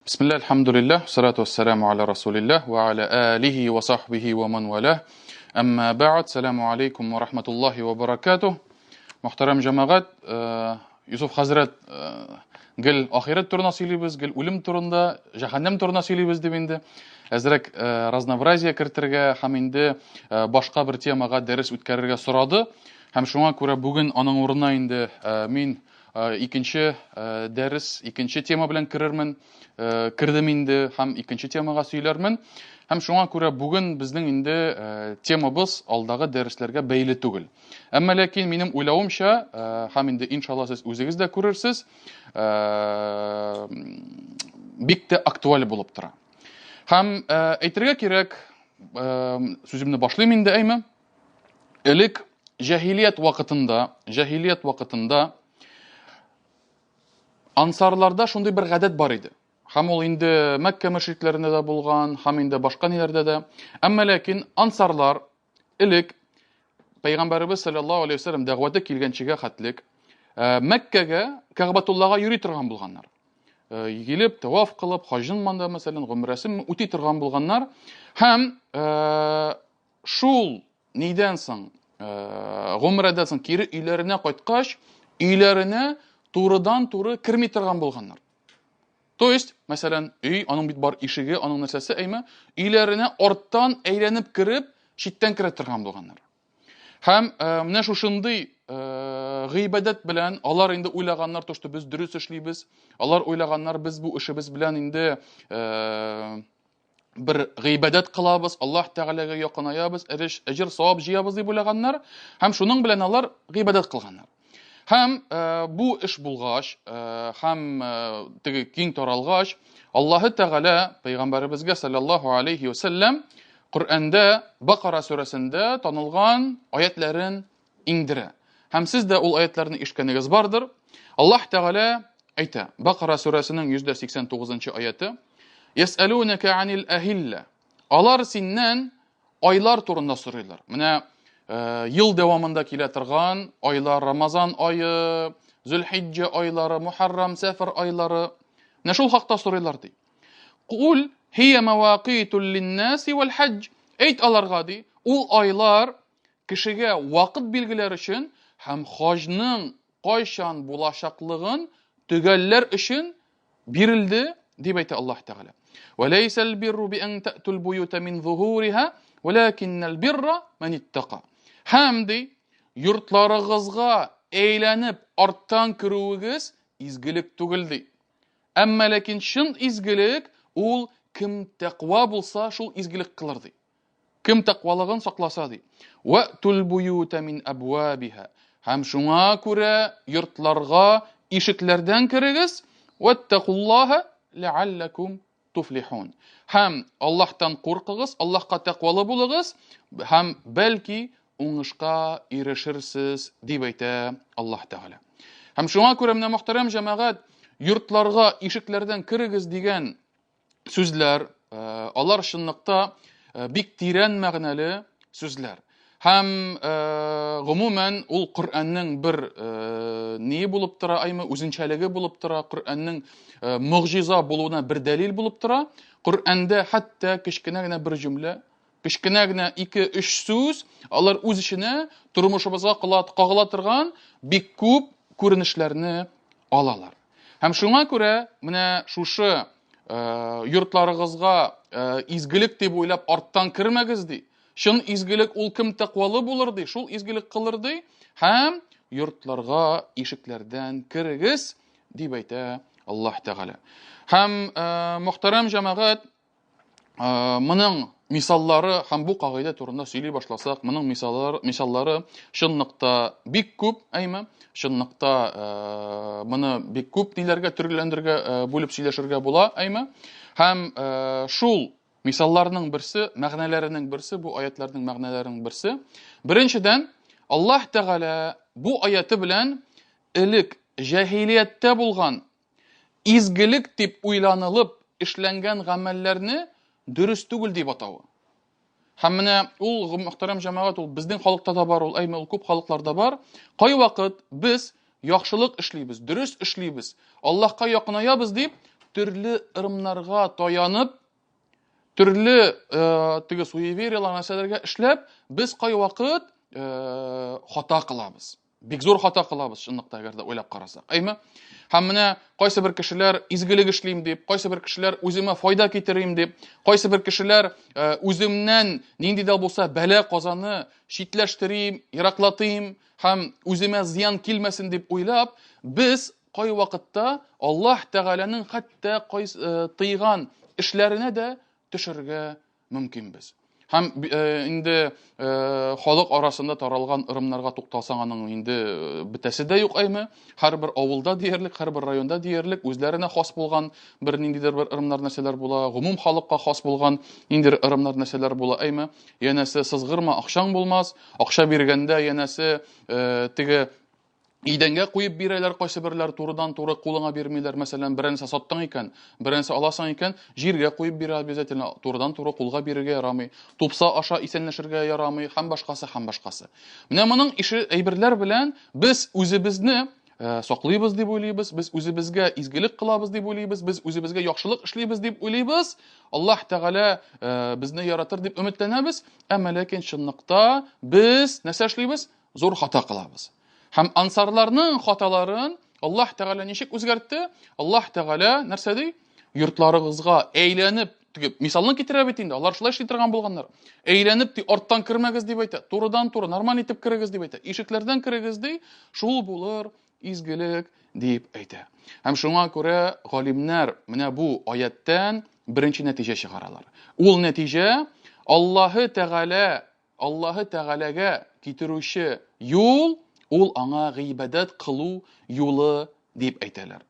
Бисмилла, альхамдулиллах, салату вассаламу аля расулиллах, ва аля алихи ва сахбихи ва ман валах. Әмма бәгъд, саламу алейкум ва рахматуллахи ва баракатух. Мөхтәрәм җәмәгать, э, Юсуф хәзрәт э, гел ахирәт турында сөйлибез, гел үлем турында, җәһәннәм турында сөйлибез дип инде. Әзрәк э, разнообразие кертергә һәм инде башка бер темага дәрес үткәрергә сорады. Һәм шуңа күрә бүген аның урынына инде мин икенче дәрес, икенче тема белән керермен, кердем инде һәм икенче темага сөйләрмен. Һәм шуңа күрә бүген безнең инде темабыз алдагы дәресләргә бәйле түгел. Әмма ләкин минем уйлавымча, һәм инде иншалла сез үзегез дә күрерсез, бик тә актуаль булып тора. Һәм әйтергә кирәк, сүземне башлыйм инде, әйме? Элек җәһилият вакытында, җәһилият вакытында ансарларда шундый бер гадәт бар иде. Һәм ул инде Мәккә мөшрикләрендә дә булган, һәм инде башка ниләрдә дә. Әмма ләкин ансарлар элек Пәйгамбәребез саллаллаһу алейһи вәсәлләм дәгъваты килгәнчегә хәтлек э, Мәккәгә, Кәгъбәтуллага йөри торган булганнар. Э, килеп, таваф кылып, хаҗын манда, мәсәлән, гомрәсен үти торган булганнар. Һәм э, Шул нидән соң, гомрәдән соң кире өйләренә кайткач, өйләренә турыдан-туры керми торган булганнар. То есть, мәсәлән, өй, аның бит бар ишеге, аның нәрсәсе, әйме, өйләренә арттан әйләнеп кереп, читтән керә торган булганнар. Һәм менә шушындый гыйбадәт белән алар инде уйлаганнар, то, что без дөрес эшлибез. Алар уйлаганнар, без бу эшебез белән инде бер гыйбадәт кылабыз, Аллаһ Тәгаләгә якынаябыз, эреш, әҗер, савап җыябыз дип уйлаганнар һәм шуның белән алар гыйбадәт кылганнар. Һәм э, бу эш булгач, э, һәм э, теге киң таралгач, Аллаһы Тәгалә пәйгамбәребезгә саллаллаһу алейхи ва сәлләм Коръәндә Бакара сүрәсендә танылган аятләрен иңдерә. Һәм сез дә ул аятләрне ишеткәнегез бардыр. Аллаһ Тәгалә әйтә, Бакара сүрәсенең 189 аяты, Ясәлүнәкә анил әһилла. Алар синнән айлар турында сорыйлар. Менә э, ел дәвамында килә торган айлар, Рамазан ае, Зөлхиҗҗә айлары, Мухаррам, Сәфәр айлары. Менә шул хакта сорыйлар ди. Кул хия мавақитул линнаси вал хаҗ. Әйт аларга ди, ул айлар кешегә вакыт билгеләр өчен һәм хаҗның кайчан булачаклыгын төгәлләр өчен бирелде, дип әйтә Аллаһ Тәгалә. Вәләйсәл бирру би ан татул буюта мин зуһуриха, вәләкиннәл бирра ман иттака. Һәм ди, йортларыгызга әйләнеп арттан керүегез изгелек түгел ди. Әмма ләкин чын изгелек ул кем тәкъва булса, шул изгелек кылыр ди. Кем тәкъвалыгын сакласа ди. Ва тул буюта мин абвабиха. Һәм шуңа күрә йортларга ишекләрдән керегез. Ваттакуллаһа ләаллакум туфлихун. Һәм Аллаһтан куркыгыз, Аллаһка тәкъвалы булыгыз һәм бәлки уңышка ирешерсез, дип әйтә Аллаһ Тәгалә. Һәм шуңа күрә менә мөхтәрәм җәмәгать, йортларга ишекләрдән керегез дигән сүзләр, э, алар чынлыкта э, бик тирән мәгънәле сүзләр. Һәм э, гомумән ул Коръәннең бер ние булып тора, аймы үзенчәлеге булып тора, Коръәннең могҗиза булуына бер дәлил булып тора. Коръәндә хәтта кечкенә генә бер җөмлә, кечкенә генә ике-өч сүз, алар үз эченә тормышыбызга кагыла торган бик күп күренешләрне алалар. Һәм шуңа күрә менә шушы э, йортларыгызга э, изгелек дип уйлап арттан кермәгез ди. Чын изгелек ул кем тәкъвалы булыр ди, шул изгелек кылыр ди. Һәм йортларга ишекләрдән керегез дип әйтә Аллаһ Тәгалә. Һәм э, мөхтәрәм җәмәгать, Моның мисаллары һәм бу кагыйдә турында сөйли башласак, моның мисаллары, мисаллары чынлыкта бик күп, әйме? Чынлыкта моны бик күп ниләргә төрләндергә, бүлеп сөйләшергә була, әйме? Һәм шул мисалларның берсе, мәгънәләренең берсе, бу аятларның мәгънәләренең берсе. Беренчедән, Аллаһ Тәгалә бу аяты белән элек җәһилияттә булган изгелек дип уйланылып эшләнгән гамәлләрне дөрес түгел дип атавы. Һәм менә ул, мөхтәрәм җәмәгать, ул безнең халыкта да бар, ул әйме, ул күп халыкларда бар. Кайвакыт без яхшылык эшлибез, дөрес эшлибез, Аллаһка якынаябыз дип, төрле ырымнарга таянып, төрле э, теге суевериялар нәрсәләргә эшләп, без кайвакыт э, хата кылабыз. Бик зур хата кылабыз, чынлыкта, әгәр дә уйлап карасак. Әйме? Һәм менә кайсы бер кешеләр изгелек эшлим дип, кайсы бер кешеләр үземә файда китерим дип, кайсы бер кешеләр э, үземнән нинди дә булса бәла казаны читләштерим, ераклатыйм һәм үземә зыян килмәсен дип уйлап, без кайвакытта Аллаһ Тәгаләнең хәтта кайсы э, тыйган эшләренә дә төшәргә мөмкинбез. Һәм э, инде э, халык арасында таралган ырымнарга тукталсаң, аның инде э, бетәсе дә юк әйме. Һәрбер авылда диярлек, һәрбер районда диярлек үзләренә хас булган бер ниндидер бер ырымнар нәрсәләр була, гомум халыкка хас булган ниндидер ырымнар нәрсәләр була әйме. Янәсе сызгырма, акчаң булмас, акча биргәндә янәсе теге идәнгә куеп бирәләр кайсы берләр турыдан-туры кулыңа бирмиләр. Мәсәлән, берәрнәрсә саттың икән, берәрнәрсә аласың икән, җиргә куеп бирә обязательно, турыдан-туры кулга бирергә ярамый. Тупса аша исәнләшергә ярамый һәм башкасы, һәм башкасы. Менә моның ише әйберләр белән без үзебезне э, саклыйбыз дип уйлыйбыз, без үзебезгә изгелек кылабыз дип уйлыйбыз, без үзебезгә яхшылык эшлибез дип уйлыйбыз. Аллаһ Тәгалә э, безне яратыр дип өметләнәбез, әмма ләкин чынлыкта без нәрсә эшлибез? Зур хата кылабыз. Һәм ансарларның хаталарын Аллаһ Тәгалә ничек үзгәртте? Аллаһ Тәгалә нәрсә ди? Йортларыгызга әйләнеп, теге мисалны китерә бит инде, алар шулай эшли торган булганнар. Әйләнеп ди, арттан кермәгез дип әйтә. Турыдан-туры нормаль итеп керегез дип әйтә. Ишекләрдән керегез ди, шул булыр изгелек дип әйтә. Һәм шуңа күрә галимнәр менә бу аяттән беренче нәтиҗә чыгаралар. Ул нәтиҗә Аллаһы Тәгалә Аллаһы Тәгаләгә китерүче юл, ул аңа гыйбадәт кылу юлы дип әйтәләр.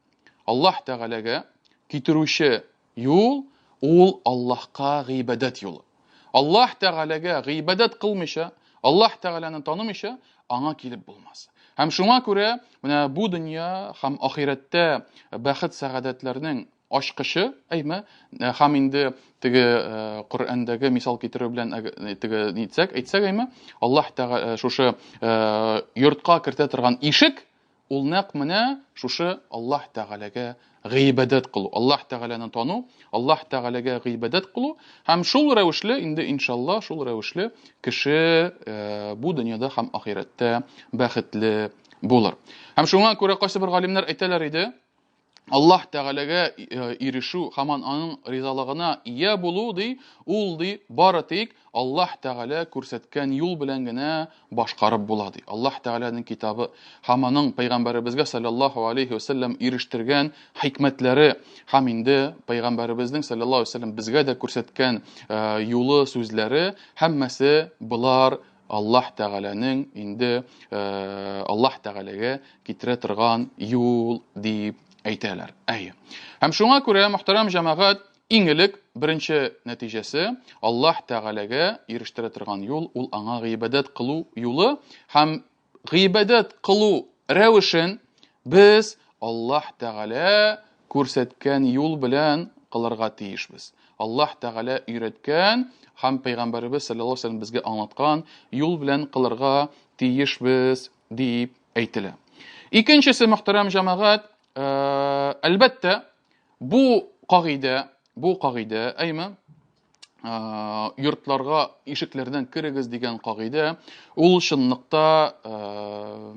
Аллаһ Тәгаләгә китерүче юл, ул Аллаһка гыйбадәт юлы. Аллаһ Тәгаләгә гыйбадәт кылмыйча, Аллаһ Тәгаләне танымыйча, аңа килеп булмас. Һәм шуңа күрә менә бу дөнья һәм ахирәттә бәхет-сәгадәтләрнең ачкычы, әйме, һәм инде теге Коръәндәге мисал китерү белән теге нитсәк, әйтсәк, әйме, Аллаһ Тәгалә шушы йортка кертә торган ишек, ул нәкъ менә шушы Аллаһ Тәгаләгә гыйбадәт кылу, Аллаһ Тәгаләне тану, Аллаһ Тәгаләгә гыйбадәт кылу һәм шул рәвешле инде иншалла шул рәвешле кеше бу дөньяда һәм ахирәттә бәхетле булыр. Һәм шуңа күрә кайсы бер галимнәр әйтәләр иде, Аллаһ Тәгаләгә э, ирешү һәм аның ризалыгына ия булу ди, ул ди бары тик Аллаһ Тәгалә күрсәткән юл белән генә башкарып була ди. Аллаһ Тәгаләнең китабы һәм аның пәйгамбәребезгә саллаллаһу алейхи вәсәлләм ирештергән хикмәтләре һәм инде пәйгамбәребезнең саллаллаһу алейхи вәсәлләм безгә дә күрсәткән э, юлы сүзләре һәммәсе болар Аллаһ Тәгаләнең инде Аллаһ Тәгаләгә китерә торган юл дип әйтәләр. Әйе. Һәм шуңа күрә, мөхтәрәм җәмәгать, иң элек беренче нәтиҗәсе Аллаһ Тәгаләгә ирештерә торган юл, ул аңа гыйбадәт кылу юлы һәм гыйбадәт кылу рәвешен без Аллаһ Тәгалә күрсәткән юл белән кылырга тиешбез. Аллаһ Тәгалә өйрәткән һәм Пәйгамбәребез салләллаһу алейһи ва сәлләм безгә аңлаткан юл белән кылырга тиешбез дип әйтелә. Икенчесе, мөхтәрәм җәмәгать, э, әлбәттә, бу кагыйдә, бу кагыйдә, әйме, э, йортларга ишекләрдән керегез дигән кагыйдә, ул чынлыкта э,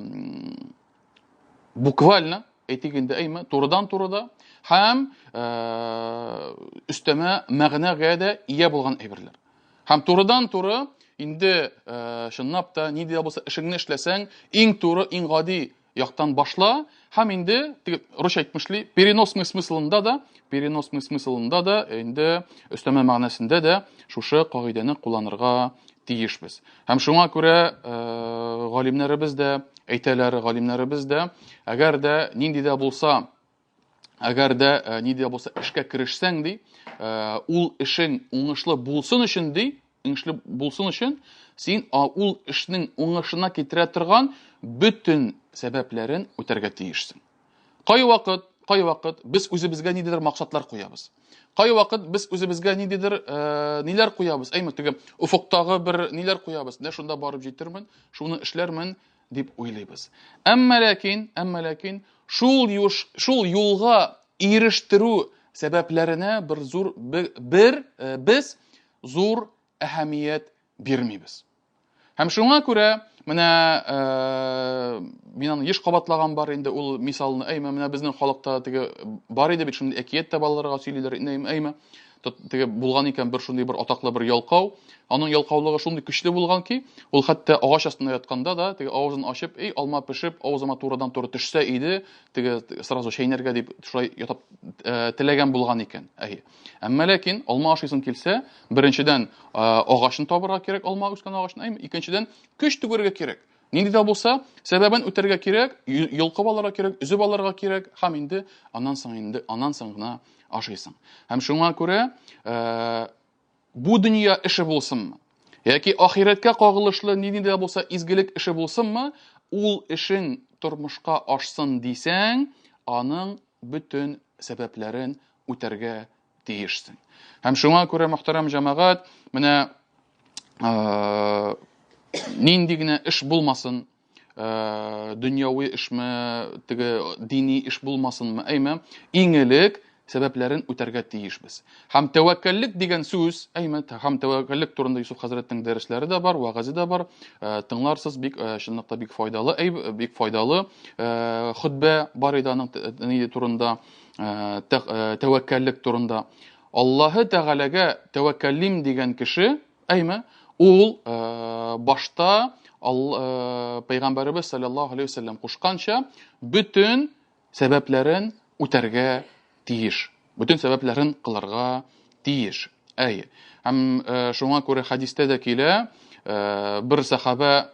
буквально әйтик инде әйме турыдан турыда һәм э, өстәмә мәгънәгә дә ия булган әйберләр һәм турыдан туры инде э, чынлап та нинди дә булса эшеңне эшләсәң иң туры иң гади яктан башла һәм инде теге русча әйтмешли переносный смыслында да переносный смыслында да инде өстәмә мәгънәсендә дә шушы кагыйдәне кулланырга тиешбез. Һәм шуңа күрә э, галимнәребез дә әйтәләр, галимнәребез дә, әгәр дә нинди дә булса, әгәр дә э, нинди дә булса эшкә керешсәң ди, э, ул эшең уңышлы булсын өчен ди, уңышлы булсын өчен, син ул эшнең уңышына китерә торган бөтен сәбәпләрен үтәргә тиешсең. Кайвакыт, кайвакыт без үзебезгә ниндидер максатлар куябыз. Кайвакыт без үзебезгә ниндидер э, ниләр куябыз. Әйме, теге офыктагы бер ниләр куябыз. Менә шунда барып җитермен, шуны эшләрмен дип уйлыйбыз. Әмма ләкин, әмма ләкин шул юш, шул юлга ирештерү сәбәпләренә бер зур бер без зур әһәмият бирмибез. Һәм шуңа күрә менә мин аны еш кабатлаган бар инде ул мисалны, әйме, менә безнең халыкта теге бар иде бит шундый әкият тә балаларга сөйлиләр, әйме, теге булган икән бер шундый бер атаклы бер ялкау. Аның ялкаулыгы шундый көчле булган ки, ул хәтта агач астында ятканда да теге авызын ачып, эй, алма пешеп, авызыма турыдан-туры төшсә иде, теге сразу чәйнәргә дип шулай ятып теләгән булган икән. Әйе. Әмма ләкин алма ашыйсың килсә, беренчедән, агачын табырга кирәк, алма үскән агачын, әйме, икенчедән, көч түгәргә кирәк. Нинди дә булса, сәбәбен үтәргә кирәк, йолкып алырга кирәк, өзеп алырга кирәк һәм инде аннан соң инде аннан соң гына ашыйсың. Һәм шуңа күрә бу дөнья эше булсынмы, яки ахирәткә кагылышлы нинди дә булса изгелек эше булсынмы, ул эшең тормышка ашсын дисәң, аның бөтен сәбәпләрен үтәргә тиешсең. Һәм шуңа күрә, мөхтәрәм җәмәгать, менә нинди генә эш булмасын, дөньяви эшме, теге дини эш булмасынмы, әйме, иң элек сәбәпләрен үтәргә тиешбез. Һәм тәвәккәллек дигән сүз, әйме, һәм тәвәккәллек турында Юсуф хәзрәтнең дәресләре дә бар, вәгазе дә бар. Тыңларсыз, бик чынлыкта бик файдалы, әй, бик файдалы хөтбә бар иде аның ни турында, тәвәккәллек турында. Аллаһы Тәгаләгә тәвәккәллим дигән кеше, әйме, ул башта Пәйгамбәребез саллаллаһу алейһи вәсәлләм кушканча бөтен сәбәпләрен үтәргә тиеш. Бөтен сәбәпләрен кылырга тиеш. Әйе. Һәм шуңа күрә хәдистә дә килә, бер сахаба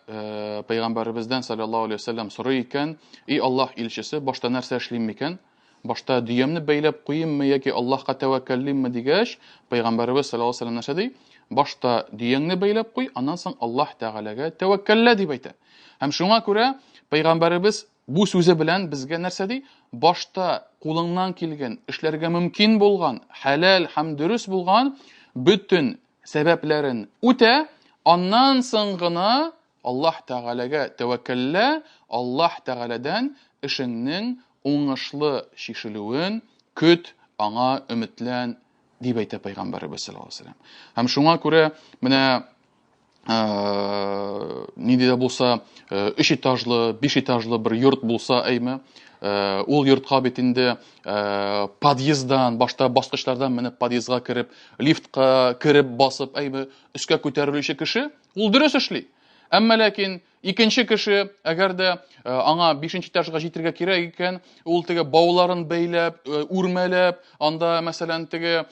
пәйгамбәребездән саллаллаһу алейһи вәсәлләм сорый икән: "И Аллаһ илчесе, башта нәрсә эшлим микән? Башта дөямне бәйләп куйыйммы яки Аллаһка тәвәккәллимме?" дигәч, пәйгамбәребез саллаллаһу алейһи вәсәлләм нәрсә ди? Башта дөяңне бәйләп куй, аннан соң Аллаһ Тәгаләгә тәвәккәллә дип әйтә. Һәм шуңа күрә пәйгамбәребез бу сүзе белән безгә нәрсә ди? Башта кулыңнан килгән, эшләргә мөмкин булган, хәләл һәм дөрес булган бөтен сәбәпләрен үтә, аннан соң гына Аллаһ Тәгаләгә тәвәккәллә, Аллаһ Тәгаләдән эшеңнең уңышлы чишелүен көт, аңа өметлән, дип әйтә Пәйгамбәребез саллаллаһу алейһи вәсәлләм. Һәм шуңа күрә менә нинди дә булса өч этажлы, биш этажлы бер йорт булса, әйме, ул йортка бит инде подъезддан, башта баскычлардан менеп подъездга кереп, лифтка кереп басып, әйме, өскә күтәрелүче кеше, ул дөрес эшли. Әмма ләкин икенче кеше, әгәр дә аңа бишенче этажга җитергә кирәк икән, ул теге бауларын бәйләп, үрмәләп, анда, мәсәлән, теге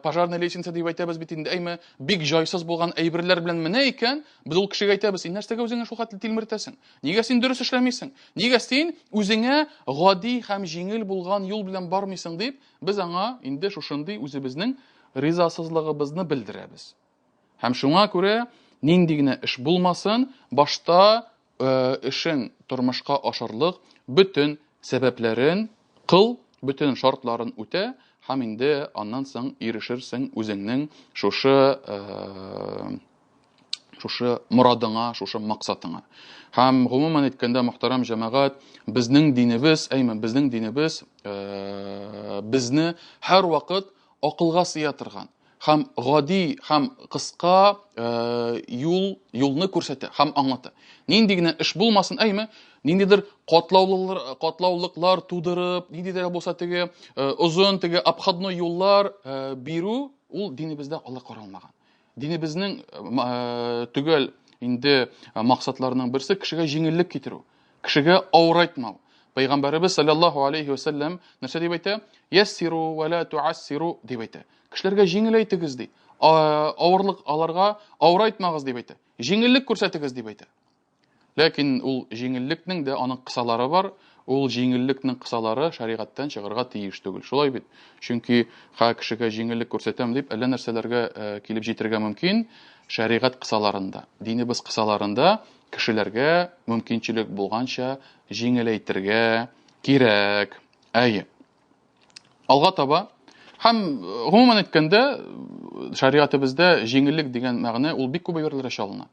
пожарная лестница дип әйтәбез бит инде, әйме, бик җайсыз булган әйберләр белән менә икән, без ул кешегә әйтәбез, син нәрсәгә үзеңне шул хәтле тилмертәсең? Нигә син дөрес эшләмисең? Нигә син үзеңә гади һәм җиңел булган юл белән бармыйсың дип, без аңа инде шушындый үзебезнең ризасызлыгыбызны белдерәбез. Һәм шуңа күрә нинди генә эш булмасын, башта эшең тормышка ашырлык бөтен сәбәпләрен кыл, бөтен шартларын үтә һәм инде аннан соң ирешерсең үзеңнең шушы шушы морадыңа, шушы максатыңа. Һәм гомумән әйткәндә, мөхтәрәм җәмәгать, безнең динебез, әйме, безнең динебез безне һәрвакыт акылга сыя торган һәм гади һәм кыска юл юлны күрсәтә һәм аңлата. Нинди генә эш булмасын, әйме, ниндидер катлаулылар, катлаулыклар тудырып, ниндидер булса теге озын теге обходной юллар бирү ул динебездә алай каралмаган. Динебезнең төгәл инде максатларының берсе кешегә җиңеллек китерү, кешегә авырайтмау. Пәйгамбәребез саллаллаһу алейхи ва сәлләм нәрсә дип әйтә? Яссиру ва ла туассиру дип әйтә. Кешеләргә җиңеләйтегез ди. Авырлык аларга авырайтмагыз дип әйтә. Җиңеллек күрсәтегез дип әйтә. Ләкин ул җиңеллекнең дә аның кысалары бар. Ул җиңеллекнең кысалары шәригатьтән чыгарга тиеш түгел. Шулай бит? Чөнки ха кешегә җиңеллек күрсәтәм дип әллә нәрсәләргә э, килеп җитәргә мөмкин. Шәригать кысаларында, динебез кысаларында кешеләргә мөмкинчелек булганча җиңеләйтергә кирәк. Әйе. Алга таба һәм гомумән әйткәндә, шәригатебездә җиңеллек дигән мәгънә ул бик күп әйберләргә чалына.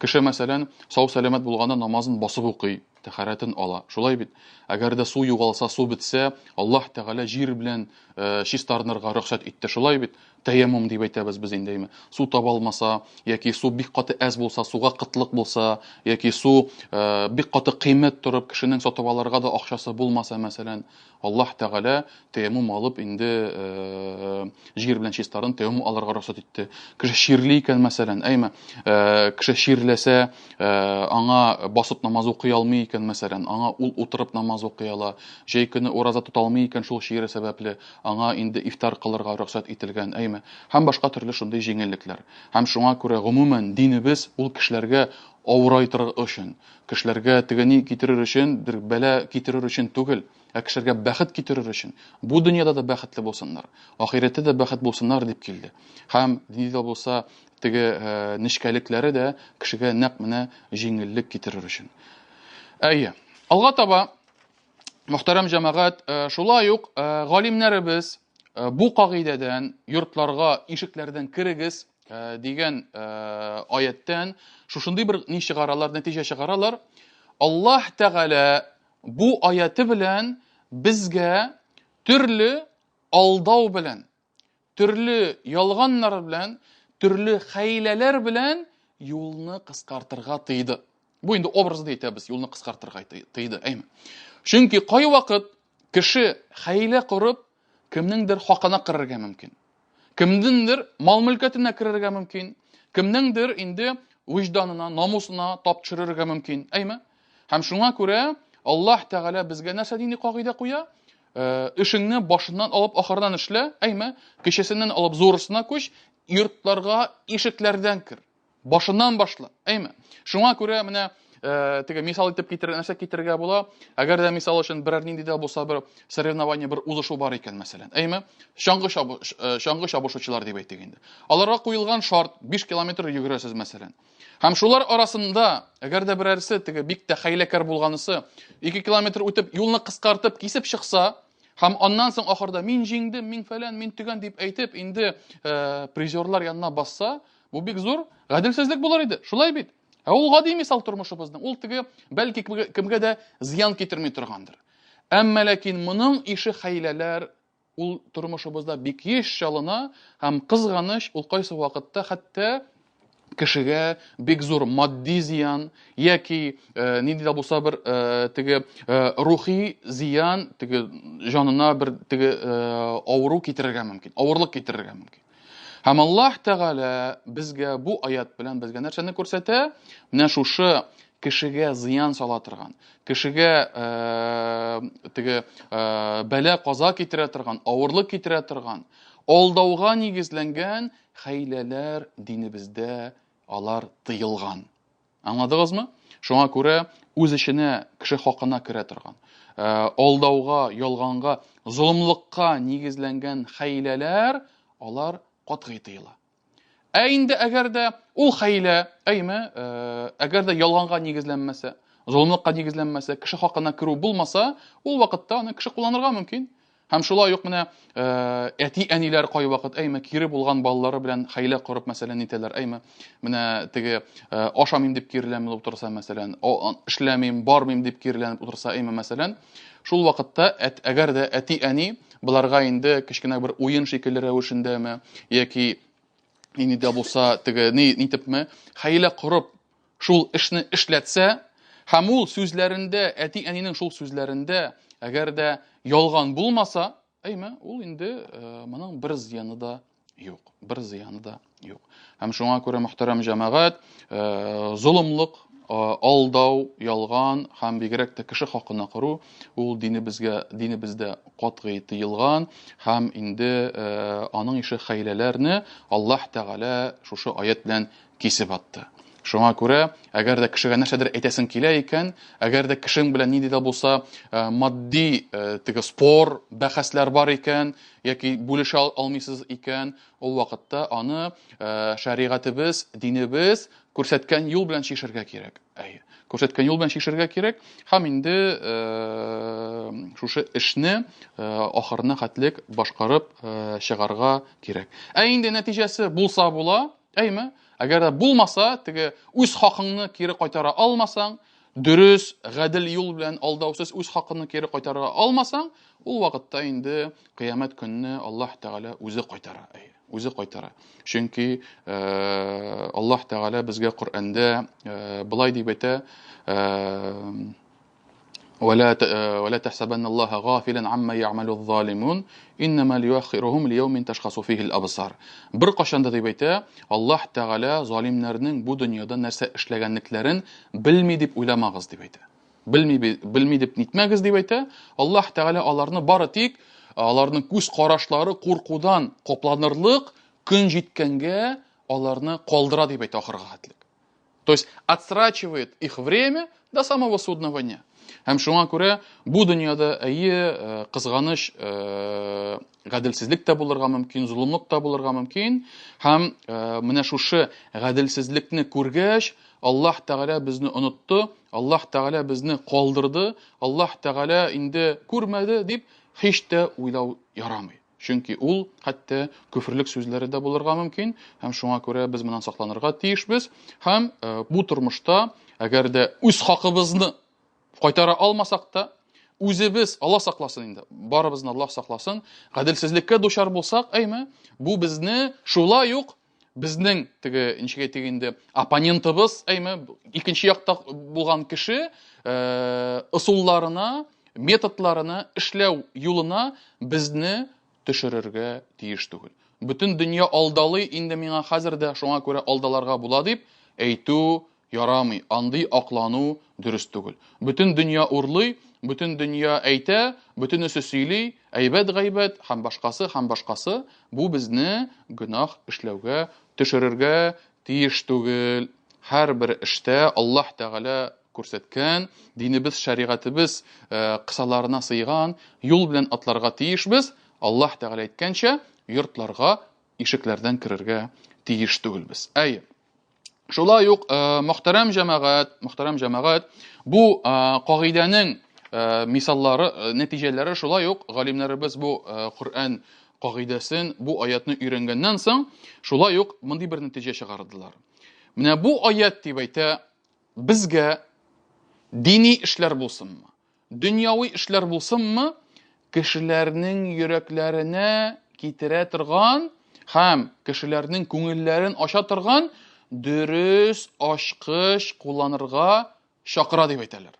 Кеше, мәсәлән, сау-сәламәт булганда намазын басып укый, тәһарәтен ала. Шулай бит? Әгәр дә су югалса, су бетсә, Аллаһ Тәгалә җир белән э, чистарынырга рөхсәт итте. Шулай бит? Тәяммум дип әйтәбез без инде, әйме. Су таба алмаса, яки су бик каты әз булса, суга кытлык булса, яки су э, бик каты кыйммәт торып, кешенең сатып алырга да акчасы булмаса, мәсәлән, Аллаһ Тәгалә тәяммум алып инде э, җир белән чистарын тәяммум алырга рөхсәт итте. Кеше чирли икән, мәсәлән, әйме, э, кеше чирләсә, э, аңа басып намаз укый алмый икән, мәсәлән, аңа ул утырып намаз укый ала. Җәй көне ураза тота алмый икән шул чире сәбәпле, аңа инде ифтар кылырга рөхсәт ителгән, әйме. Һәм башка төрле шундый җиңеллекләр. Һәм шуңа күрә гомумән динебез ул кешеләргә авырайтыр өчен, Кешеләргә теге ни китерер өчен, бер бәла китерер өчен түгел, ә кешеләргә бәхет китерер өчен. Бу дөньяда да бәхетле булсыннар, ахирәттә дә бәхет булсыннар дип килде. Һәм нинди дә булса теге э, нечкәлекләре дә кешегә нәкъ менә җиңеллек китерер өчен. Әйе. Алга таба мөхтәрәм җәмәгать, э, шулай ук э, галимнәребез бу кагыйдәдән йортларга ишекләрдән керегез Э, дигән э, аяттән шушындый бер ни чыгаралар, нәтиҗә чыгаралар. Аллаһ Тәгалә бу аяты белән безгә төрле алдау белән, төрле ялганнар белән, төрле хәйләләр белән юлны кыскартырга тыйды. Бу инде образда әйтәбез, юлны кыскартырга тыйды, әйме? Чөнки кайвакыт кеше хәйлә корып, кемнеңдер хакына керергә мөмкин. Кемнеңдер мал-мөлкәтенә керергә мөмкин, кемнеңдер инде вөҗданына, намусына тап төшерергә мөмкин. Әйме? Һәм шуңа күрә Аллаһ Тәгалә безгә нәрсә дини кагыйдә куя? Э, эшеңне башыннан алып ахырдан эшлә, әйме? Кечесеннән алып зурысына күч, йортларга ишекләрдән кер. Башыннан башла. Әйме? Шуңа күрә менә э, теге мисал итеп китер, нәрсә китерергә була? Әгәр дә мисал өчен берәр нинди дә булса бер соревнование, бер узышу бар икән, мәсәлән. Әйме? Чаңгы чабы, э, чаңгы чабышучылар дип әйтик инде. Аларга куелган шарт 5 километр йөгерәсез, мәсәлән. Һәм шулар арасында, әгәр дә берәрсе теге бик тә хәйләкәр булганысы, 2 километр үтеп, юлны кыскартып, кисеп чыкса, Һәм аннан соң ахырда мин җиңдем, мин фәлән, мин төгән дип әйтеп, инде э, призерлар янына басса, бу бик зур гаделсезлек булыр иде. Шулай бит? Ә ул гади мисал тормышыбызның. Ул теге бәлки кемгә дә зыян китерми торгандыр. Әмма ләкин моның ише хәйләләр ул тормышыбызда бик еш чалына һәм кызганыч, ул кайсы вакытта хәтта кешегә бик зур матди зыян яки э, нинди дә булса бер э, теге э, рухи зыян, теге җанына бер теге э, авыру китерергә мөмкин, авырлык китерергә мөмкин. Һәм Аллаһ Тәгалә безгә бу аят белән безгә нәрсәне күрсәтә? Менә шушы кешегә зыян сала торган, кешегә э, теге э, бәла каза китерә торган, авырлык китерә торган, алдауга нигезләнгән хәйләләр динебездә алар тыелган. Аңладыгызмы? Шуңа күрә үз эченә кеше хакына керә торган, э, алдауга, ялганга, золымлыкка нигезләнгән хәйләләр алар катгый тыела. Ә инде әгәр дә ул хәйлә, әйме, э, әгәр дә ялганга нигезләнмәсә, золымлыкка нигезләнмәсә, кеше хакына керү булмаса, ул вакытта аны кеше кулланырга мөмкин. Һәм шулай ук менә э, әти-әниләр кайвакыт, әйме, кире булган балалары белән хәйлә корып, мәсәлән, нитәләр, әйме, менә теге э, ашамыйм дип киреләнеп утырса, мәсәлән, эшләмим, бармыйм дип киреләнеп утырса, әйме, мәсәлән, шул вакытта әгәр дә әти-әни боларга инде кечкенә бер уен шикелле рәвешендәме, яки нинди дә булса теге ни нитепме, хәйлә корып шул эшне эшләтсә, һәм ул сүзләрендә, әти-әнинең шул сүзләрендә, әгәр дә ялган булмаса, әйме, ул инде э, моның бер зыяны да юк, бер зыяны да юк. Һәм шуңа күрә, мөхтәрәм җәмәгать, э, золымлык, э, алдау, ялган һәм бигрәк тә кеше хакына кору, ул динебезгә, динебездә катгый тыелган һәм инде аның ише хәйләләрне Аллаһ Тәгалә шушы аят белән кисеп атты. Шуңа күрә, әгәр дә кешегә нәрсәдер әйтәсең килә икән, әгәр дә кешең белән нинди дә булса э, матди э, теге спор, бәхәсләр бар икән, яки бүлешә алмыйсыз икән, ул вакытта аны э, шәригатебез, динебез күрсәткән юл белән чишергә кирәк. Әйе. Күрсәткән юл белән чишергә кирәк һәм инде шушы эшне ахырына хәтлек башкарып чыгарга кирәк. Ә инде нәтиҗәсе булса була, Әйме? Әгәр дә булмаса, теге үз хакыңны кире кайтара алмасаң, дөрес, гадел юл белән алдаусыз үз хакыңны кире кайтара алмасаң, ул вакытта инде кыямәт көнне Аллаһ Тәгалә үзе кайтара. Әйе, үзе кайтара. Чөнки э, Аллаһ Тәгалә безгә Коръәндә э, былай дип әйтә, э, ولا ولا تحسبن الله غافلا عما يعمل الظالمون انما ليؤخرهم ليوم تشخص فيه الابصار бер кашан да дип әйтә Аллаһ Тәгалә залимнәрнең бу дөньяда нәрсә эшләгәнлекләрен белми дип уйламагыз дип әйтә белми белми дип нитмәгез дип әйтә Аллаһ Тәгалә аларны бары тик аларның күз карашлары куркудан капланырлык көн җиткәнгә аларны калдыра дип әйтә ахырга хәтлек То есть отсрачивает их время до самого судного дня. Һәм шуңа күрә бу дөньяда әйе, э, кызганыч, э, гаделсезлек тә булырга мөмкин, золымлык та булырга мөмкин. Һәм э, менә шушы гаделсезлекне күргәч, Аллаһ Тәгалә безне онытты, Аллаһ Тәгалә безне калдырды, Аллаһ Тәгалә инде күрмәде дип һич тә уйлау ярамый. Чөнки ул хәтта көферлек сүзләре дә булырга мөмкин, һәм шуңа күрә без моннан сакланырга тиешбез. Һәм э, бу тормышта, әгәр дә үз хакыбызны кайтара алмасак та, үзебез, Алла сакласын инде, барыбызны Аллаһ сакласын, гаделсезлеккә дучар булсак, әйме, бу безне шулай ук безнең теге ничек әйтик инде оппонентыбыз әйме икенче якта булган кеше э, ысулларына методларына эшләү юлына безне төшерергә тиеш түгел бөтен дөнья алдалый инде миңа хәзер дә шуңа күрә алдаларга була дип әйтү Ярамый, андый аклану дөрес түгел. Бөтен дөнья урлый, бөтен дөнья әйтә, бөтенесе сөйли, әйбәт-гайбәт һәм башкасы, һәм башкасы, бу безне гөнаһ эшләүгә төшерергә тиеш түгел. Һәрбер эштә Аллаһ Тәгалә күрсәткән, динебез, шәригатебез э, кысаларына сыйган юл белән атларга тиешбез. Аллаһ Тәгалә әйткәнчә, йортларга ишекләрдән керергә тиеш түгелбез. Әйе. Шулай ук э, мөхтәрәм җәмәгать, мөхтәрәм җәмәгать, бу э, кагыйдәнең э, мисаллары, нәтиҗәләре шулай ук галимнәребез бу Коръән кагыйдәсен, бу аятны өйрәнгәннән соң, шулай ук мондый бер нәтиҗә чыгардылар. Менә бу аят дип әйтә, безгә дини эшләр булсынмы, Дөньяви эшләр булсынмы, кешеләрнең йөрәкләренә китерә торган һәм кешеләрнең күңелләрен ача торган дөрес ачкыч кулланырга чакыра дип әйтәләр.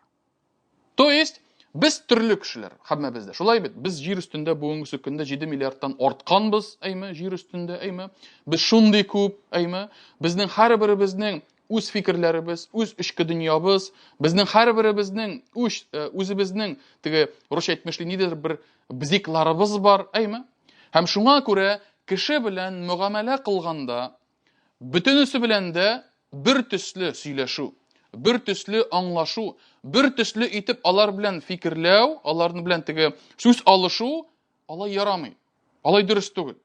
То есть, без төрле кешеләр, һәммәбез дә. Шулай бит, без җир өстендә бүгенге көндә 7 миллиардтан артканбыз, әйме, җир өстендә, әйме. Без шундый күп, әйме. Безнең һәрберебезнең үз фикерләребез, үз эчке дөньябыз, безнең һәрберебезнең үз э, үзебезнең теге русча әйтмешли нидер бер бзикларыбыз бар, әйме? Һәм шуңа күрә кеше белән мөгамәлә кылганда бөтенесе белән дә бер төсле сөйләшү, бер төсле аңлашу, бер төсле итеп алар белән фикерләү, аларны белән теге сүз алышу алай ярамый. Алай дөрес түгел.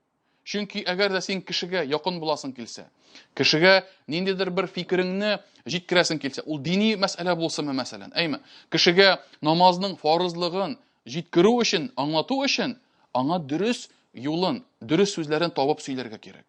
Чөнки әгәр дә син кешегә якын буласың килсә, кешегә ниндидер бер фикереңне җиткерәсең килсә, ул дини мәсьәлә булсынмы, мәсәлән, әйме? Кешегә намазның фарызлыгын җиткерү өчен, аңлату өчен аңа дөрес юлын, дөрес сүзләрен табып сөйләргә кирәк.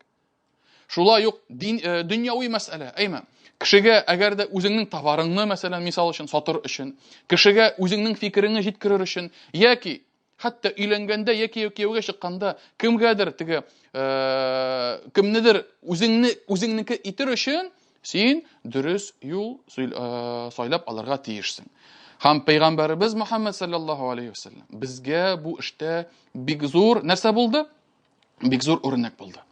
Шулай ук дин, э, дөньяви мәсьәлә, әйме? Кешегә әгәр дә үзеңнең товарыңны, мәсәлән, мисал өчен сатыр өчен, кешегә үзеңнең фикереңне җиткерер өчен яки Хәтта өйләнгәндә яки кияүгә чыкканда кемгәдер теге э, кемнедер үзеңне үзеңнеке итер өчен син дөрес юл э, сайлап алырга тиешсең. Һәм пәйгамбәребез Мухаммад саллаллаһу алейхи вәсәлләм безгә бу эштә бик зур нәрсә булды? бик зур үрнәк булды.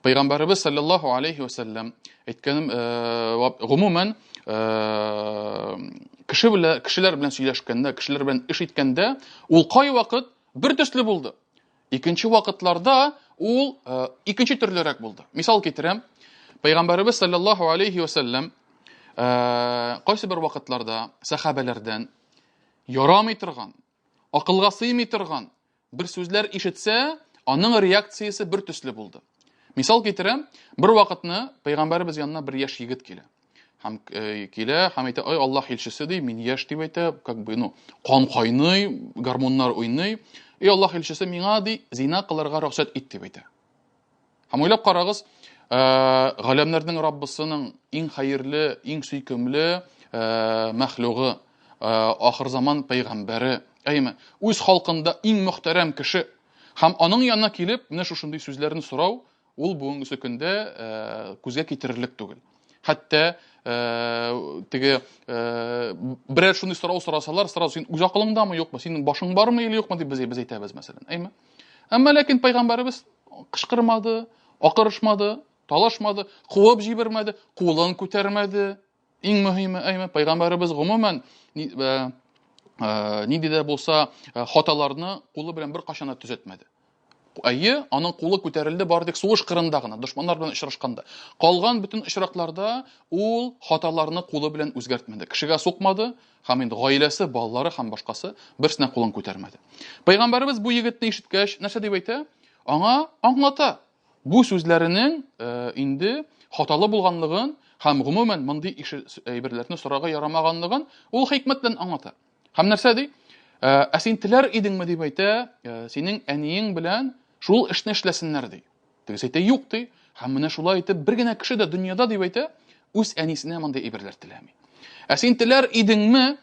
Пәйгамбәребез саллаллаһу алейхи ва сәлләм әйткәнем, э, гомумән, э, кеше белән кешеләр белән сөйләшкәндә, кешеләр белән эш иткәндә, ул кайвакыт бер төсле булды. Икенче вакытларда ул э, икенче төрлерәк булды. Мисал китерәм. Пәйгамбәребез саллаллаһу алейхи ва сәлләм кайсы бер вакытларда сәхабәләрдән ярамый торган, акылга сыймый торган бер сүзләр ишетсә, аның реакциясе бер төсле булды. Мисал китерәм, бер вакытны пәйгамбәребез янына бер яшь егет килә. Һәм э, килә, һәм әйтә, "Ай, Аллаһ илчесе" ди, мин яшь дип әйтә, как бы, ну, кан кайный, гормоннар уйный. "Эй, Аллаһ илчесе, миңа ди, зина кылырга рөхсәт ит" дип әйтә. Һәм уйлап карагыз, Галәмнәрнең Раббысының иң хәерле, иң сөйкемле мәхлугы, ахырзаман пәйгамбәре, әйме, үз халкында иң мөхтәрәм кеше. Һәм аның янына килеп, менә шушындый сүзләрне сорау, ул бүгенгесе көндә күзгә китерерлек түгел. Хәтта теге берәр шундый сорау сорасалар, сразу син үз акылыңдамы, юкмы, синең башың бармы или юкмы дип без әйтәбез, мәсәлән. Әйме? Әмма ләкин пәйгамбәребез кычкырмады, акырышмады, талашмады, куып җибәрмәде, кулын күтәрмәде. Иң мөһиме, әйме, пәйгамбәребез гомумән нинди дә булса хаталарны кулы белән беркайчан да төзәтмәде. Әйе, аның кулы күтәрелде бары тик сугыш кырында гына, дошманнар белән очрашканда. Калган бөтен очракларда ул хаталарны кулы белән үзгәртмәде. Кешегә сукмады, һәм инде гаиләсе, балалары һәм башкасы берсенә кулын күтәрмәде. Пәйгамбәребез бу егетне ишеткәч, нәрсә дип әйтә? Аңа аңлата. Бу сүзләренең инде хаталы булганлыгын һәм гомумән мондый әйберләрне сорарга ярамаганлыгын ул хикмәт белән аңлата. Һәм нәрсә ди? Ә син теләр идеңме дип әйтә, синең әниең белән шул эшне эшләсеннәр ди. Тегесе әйтә, юк ди. Һәм менә шулай итеп бер генә кеше дә дөньяда дип әйтә, үз әнисенә мондый әйберләр теләми. Ә син теләр идеңме,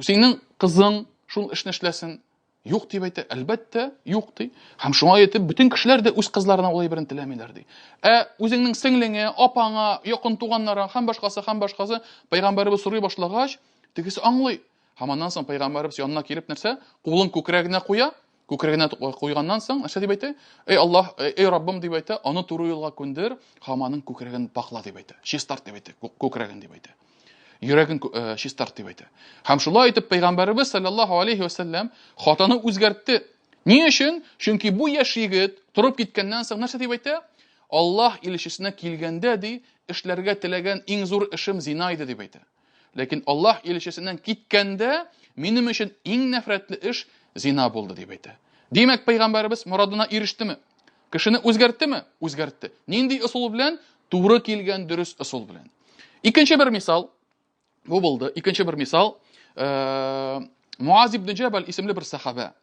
синең кызың шул эшне эшләсен? Юк дип әйтә, әлбәттә, юк ди. Һәм шуңа әйтеп, бөтен кешеләр дә үз кызларына ул әйберен теләмиләр ди. Ә үзеңнең сеңлеңә, апаңа, якын туганнарыңа һәм башкасы, һәм башкасы пәйгамбәребез сорый башлагач, тегесе аңлый. Һәм аннан соң пәйгамбәребез янына килеп нәрсә? Кулын күкрәгенә куя. Күкрәгенә куйганнан соң нәрсә дип әйтә? Эй Аллаһ, эй Раббым дип әйтә, аны туры юлга күндер, һәм аның күкрәген пакла дип әйтә. Чистарт дип әйтә, күкрәген дип әйтә. Йөрәген э, чистарт дип әйтә. Һәм шулай итеп пәйгамбәребез саллаллаһу алейхи вәсәлләм хатаны үзгәртте. Ни өчен? Чөнки бу яшь егет торып киткәннән соң нәрсә дип әйтә? Аллаһ илчесенә килгәндә ди, эшләргә теләгән иң зур эшем зина иде дип әйтә. Ләкин Аллаһ илчесеннән киткәндә минем өчен иң нәфрәтле эш зина булды дип әйтә. Димәк, пәйгамбәребез морадына ирештеме? Кешене үзгәрттеме? Үзгәртте. Нинди ысул белән? Туры килгән дөрес ысул белән. Икенче бер мисал. Бу булды. Икенче бер мисал. Э, Муаз ибн Җәбәл исемле бер сахабә.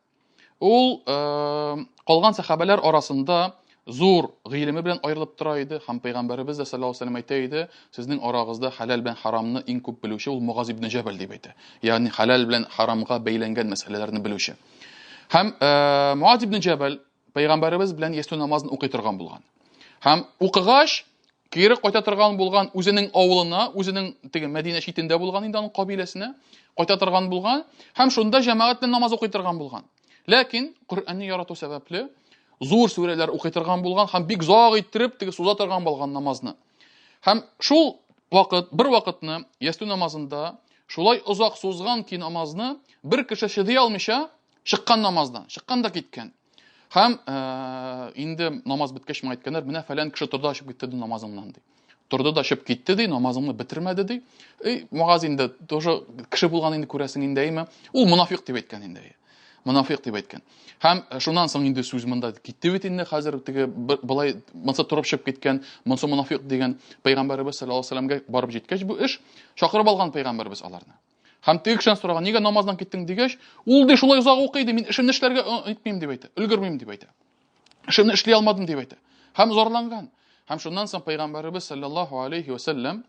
Ул э, калган сахабәләр арасында зур гыйлеме белән аерылып тора иде һәм пәйгамбәребез дә саллаллаһу алейһи әйтә иде, сезнең арагызда хәләл белән харамны иң күп белүче ул Муаз ибн Җәбәл дип әйтә. Ягъни хәләл белән харамга бәйләнгән мәсьәләләрне белүче. Һәм э, Муаз ибн Җәбәл Пәйгамбәребез белән ястү намазын укый торган булган. Һәм укыгач, кире кайта торган булган үзенең авылына, үзенең теге Мәдинә читендә булган инде аның кабиләсенә кайта торган булган һәм шунда җәмәгать белән намаз укый торган булган. Ләкин Коръәнне ярату сәбәпле зур сүрәләр укый торган булган һәм бик озак иттереп теге суза торган булган намазны. Һәм шул вакыт, бер вакытны ястү намазында шулай озак сузган ки намазны бер кеше чыдый алмыйча Чыккан намаздан, чыккан да киткән. Һәм э, инде намаз беткәч миңа әйткәннәр, менә фәлән кеше торды ачып китте ди намазыңнан ди. Торды да чыгып китте ди, намазыңны бетермәде ди. Эй, Муаз инде тоже кеше булган инде күрәсең инде, әйме? Ул монафик дип әйткән инде. Монафик дип әйткән. Һәм э, шуннан соң инде сүз монда китте бит инде хәзер теге былай монсы торып чыгып киткән, монсы монафик дигән пәйгамбәребез саллаллаһу алейһи вәсәлләмгә барып җиткәч бу эш чакырып алган пәйгамбәребез аларны. Һәм теге кешедән сораган, нигә намаздан киттең дигәч, ул ди шулай озак укый ди, мин эшемне эшләргә итмим дип әйтә, өлгермим дип әйтә. Эшемне эшли алмадым дип әйтә. Һәм зарланган. Һәм шуннан соң пәйгамбәребез саллаллаһу алейхи ва сәлләм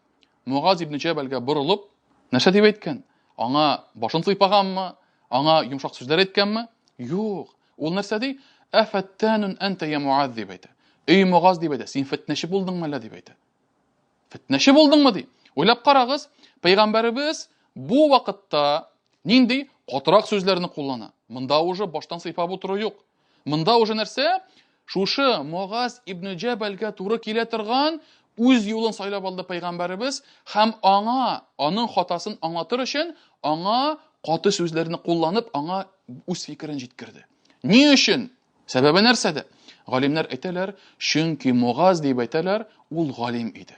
Мугаз ибн Җәбәлгә борылып, нәрсә дип әйткән? Аңа башын сыйпаганмы? Аңа йомшак сүзләр әйткәнме? Юк. Ул нәрсә ди? Әфәттәнун әнтә я Муаз дип әйтә. Эй Мугаз дип әйтә, син фетнәче булдыңмы әллә дип әйтә. Фетнәче булдыңмы ди. Уйлап карагыз, пәйгамбәребез бу вакытта нинди катырак сүзләрне куллана. Монда уже баштан сыйпап утыру юк. Монда уже нәрсә? Шушы Мугаз ибн Җәбәлгә туры килә торган үз юлын сайлап алды пәйгамбәребез һәм аңа, аның хатасын аңлатыр өчен, аңа каты сүзләрне кулланып, аңа үз фикерен җиткерде. Ни өчен? Сәбәбе нәрсәдә? Галимнәр әйтәләр, чөнки Мугаз дип әйтәләр, ул галим иде.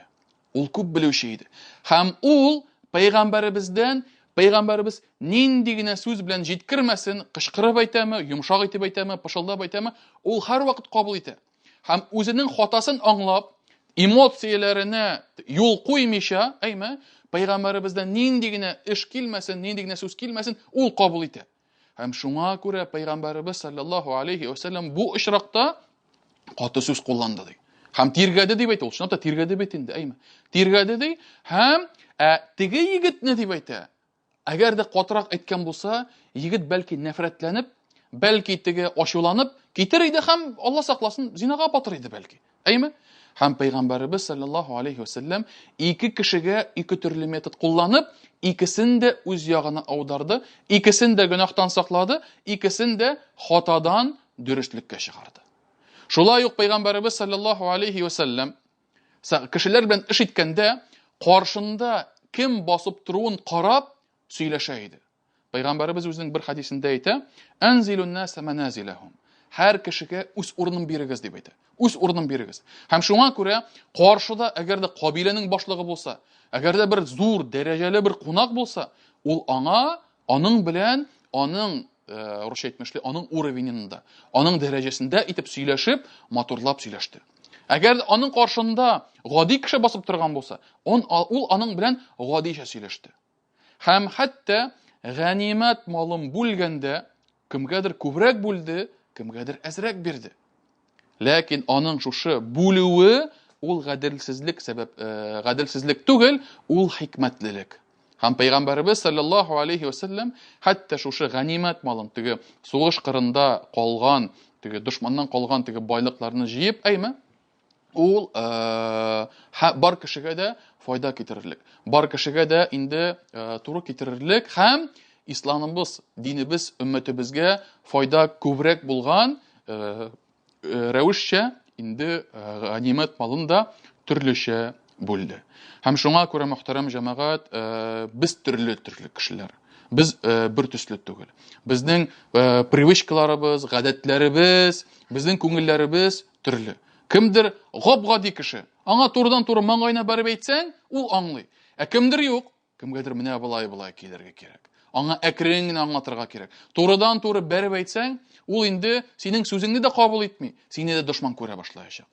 Ул күп белүче иде. Һәм ул пәйгамбәребездән, пәйгамбәребез нинди генә сүз белән җиткермәсен, кычкырып әйтәме, йомшак итеп әйтәме, пышылдап әйтәме, ул һәрвакыт кабул итә. Һәм үзенең хатасын аңлап, эмоцияләренә юл куймыйча, әйме, пәйгамбәребездән нинди генә эш килмәсен, нинди генә сүз килмәсен, ул кабул итә. Һәм шуңа күрә пәйгамбәребез саллаллаһу алейхи ва сәлләм бу очракта каты сүз кулланды ди. Һәм тиргәде дип әйтә, ул чынлап та тиргәде бит инде, әйме? Тиргәде ди, һәм ә, теге егетне дип әйтә. Әгәр дә катырак әйткән булса, егет бәлки нәфрәтләнеп, бәлки теге ачуланып китер иде һәм Алла сакласын, зинага батыр иде бәлки. Әйме? Һәм пәйгамбәребез саллаллаһу алейхи вәсәлләм ике кешегә ике төрле метод кулланып, икесен дә үз ягына аударды, икесен дә гөнаһтан саклады, икесен дә хатадан дөреслеккә чыгарды. Шулай ук пәйгамбәребез саллаллаһу алейхи вәсәлләм кешеләр белән эш иткәндә каршында кем басып торуын карап сөйләшә иде. Пәйгамбәребез үзенең бер хадисендә әйтә: "Анзилун наса маназилахум." Һәр кешегә үз урынын бирегез дип әйтә. Үз урынын бирегез. Һәм шуңа күрә каршыда әгәр дә кабиләнең башлыгы булса, әгәр дә бер зур дәрәҗәле бер кунак булса, ул аңа аның белән аның э, русча әйтмешли, аның уровененда, аның дәрәҗәсендә итеп сөйләшеп, матурлап сөйләште. Әгәр аның каршында гади кеше басып торган булса, он, ул аның белән гадичә сөйләште. Һәм хәтта ганимәт малын бүлгәндә кемгәдер күбрәк бүлде, кемгәдер әзрәк бирде. Ләкин аның шушы бүлүе ул гаделсезлек сәбәп, э, гаделсезлек түгел, ул хикмәтлелек. Һәм пәйгамбәребез саллаллаһу алейхи вәсәлләм хәтта шушы ганимәт малын, теге сугыш кырында калган, теге дошманнан калган теге байлыкларны җыеп, әйме, ул э, бар кешегә дә файда китерерлек. Бар кешегә дә инде э, туры китерерлек һәм исламыбыз, динебез өммәтебезгә файда күбрәк булган э, рәвешчә инде ганимәт малын да төрлечә бүлде. Һәм шуңа күрә, мөхтәрәм җәмәгать, без төрле-төрле кешеләр. Без бер төсле түгел. Безнең привычкаларыбыз, гадәтләребез, безнең күңелләребез төрле. Кемдер гап-гади кеше. Аңа турыдан-туры маңгаена барып әйтсәң, ул аңлый. Ә кемдер юк. Кемгәдер менә болай-болай килергә кирәк. Аңа әкрен генә аңлатырга кирәк. Турыдан-туры бәреп әйтсәң, ул инде синең сүзеңне дә кабул итми, сине дә дошман күрә башлаячак.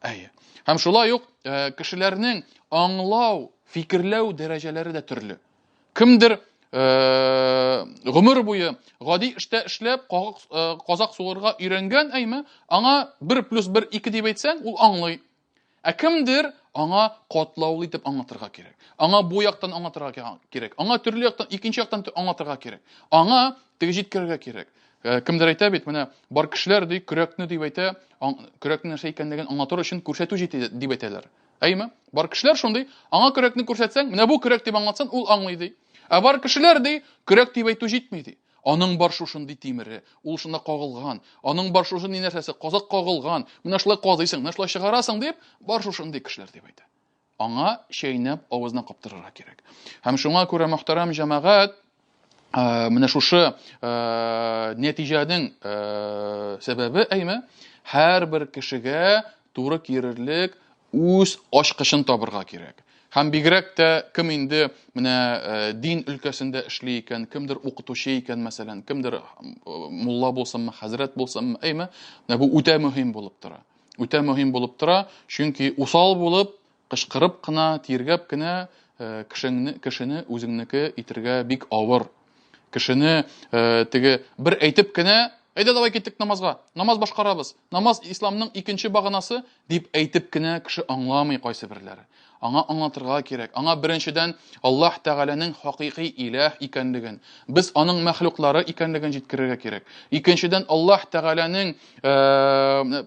Әйе. Һәм шулай ук э, кешеләрнең аңлау, фикерләү дәрәҗәләре дә төрле. Кемдер э, гомер буе гади эштә эшләп, э, казак сугырга өйрәнгән, әйме, аңа 1 плюс 1 2 дип әйтсәң, ул аңлый. Ә кемдер аңа катлаулы итеп аңлатырга кирәк. Аңа бу яктан аңлатырга кирәк. Аңа төрле яктан, икенче яктан аңлатырга кирәк. Аңа теге җиткерергә кирәк. Э, кемдер әйтә бит, менә бар кешеләр ди, көрәкне дип әйтә, көрәкнең нәрсә икәнлеген аңлатыр өчен күрсәтү җитә дип әйтәләр. Әйме? Бар кешеләр шундый, аңа көрәкне күрсәтсәң, менә бу көрәк дип аңлатсаң, ул аңлый ди. Ә бар кешеләр ди, көрәк дип әйтү җитми ди. Аның бар шушындый тимере, ул шунда кагылган, аның бар шушындый нәрсәсе, казак кагылган, менә шулай казыйсың, менә шулай чыгарасың дип, бар шушындый кешеләр дип әйтә. Аңа чәйнәп авызына каптырырга кирәк. Һәм шуңа күрә, мөхтәрәм җәмәгать, э, менә шушы э, нәтиҗәнең э, сәбәбе әйме, һәрбер кешегә туры килерлек үз ачкычын табырга кирәк. Һәм бигрәк тә кем инде менә э, дин өлкәсендә эшли икән, кемдер укытучы икән, мәсәлән, кемдер э, мулла булсынмы, хәзрәт булсынмы, әйме, менә бу үтә мөһим булып тора. Үтә мөһим булып тора, чөнки усал булып, кычкырып кына, тиргәп кенә э, кешеңне, кешене үзеңнеке итергә бик авыр. Кешене теге бер әйтеп кенә, әйдә давай киттек намазга, намаз башкарабыз, намаз исламның икенче баганасы дип әйтеп кенә кеше аңламый кайсы берләре. Аңа аңлатырга кирәк. Аңа беренчедән Аллаһ Тәгаләнең хакыйкый иләһ икәнлеген, без аның мәхлуклары икәнлеген җиткерергә кирәк. Икенчедән Аллаһ Тәгаләнең э,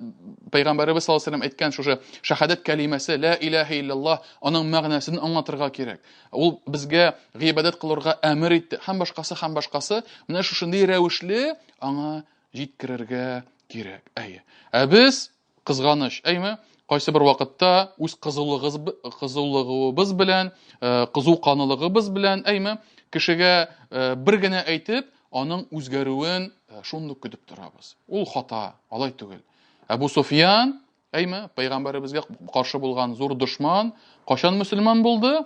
Пәйгамбәребез саллаллаһу алейһи вәсәлләм әйткән шушы шәһадәт кәлимәсе ла илаһа илляллаһ аның мәгънәсен аңлатырга кирәк. Ул безгә гыйбадәт кылырга әмер итте һәм башкасы һәм башкасы. Менә шушындый рәвешле аңа җиткерергә кирәк. Әйе. Ә без кызганыч, әйме? Кайсы бер вакытта үз кызулыгыз кызулыгыбыз белән, э, кызу канлылыгыбыз белән, әйме, кешегә э, бер генә әйтеп, аның үзгәрүен э, шундук көтеп торабыз. Ул хата, алай түгел. Әбу Суфиян Әйме, пәйгамбәребезгә каршы булган зур дошман кайчан мөселман булды?